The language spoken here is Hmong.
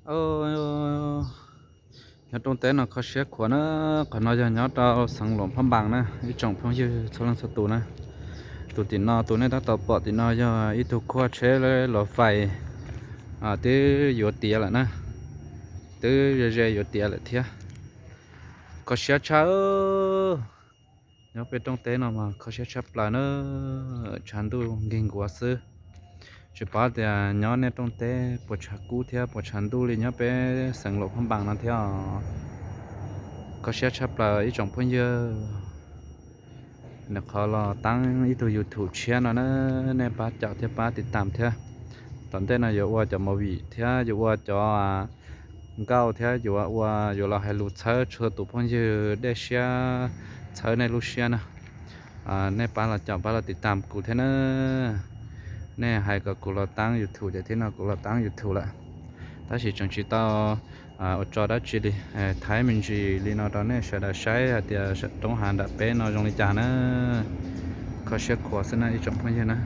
Os, nyob rooj teb no kho siab khuav na. Qhov no yog nyob rau xeev Luam Phab Npaas na, ib tsoom phooj ywg txhua leej txhua tus na. Tus tim no tus nej tab tom pom tim no yog ib tug khuaj tsheb los fais, twb yuav tiav lawm na, twb ze ze yuav tiav lawm thiab. Kho siab tshaj, nyob peb rooj teb no mas kho siab tshaj plaws na, tshav ntuj nkig nkuav xwb. Tsis paub tias nyob nej rooj teb puas tshav kub thiab puas tshav ntuj li nyob peb xeev Luam Phab Npaas no thiab os. Kho siab tshaj plaws ib tsoom phooj ywg. Nws qhov los taab ib tug YouTube tshiab no na, nej pab caum thiab pab tiv tam thiab. Tom ntej no yuav ua cov movie thiab yuav ua cov nkauj thiab yuav ua, yuav los hais lus txhawb txhua tus phooj ywg dej siab, txhawb nej lub siab na. Nej pab los caum pab los tiv tam kuv thiab na. Nej hais kom kuv los taab YouTube ces thiab no kuv los taab YouTube lawm. Tab sis tseem tsis tau ua tso dab tsi li. Thaij me ntsis li no rau nej sawv daws saib hais tias roob hav nram peb no zoo li cas na. Kho siab khuav xwb na ib tsoom phooj ywg na.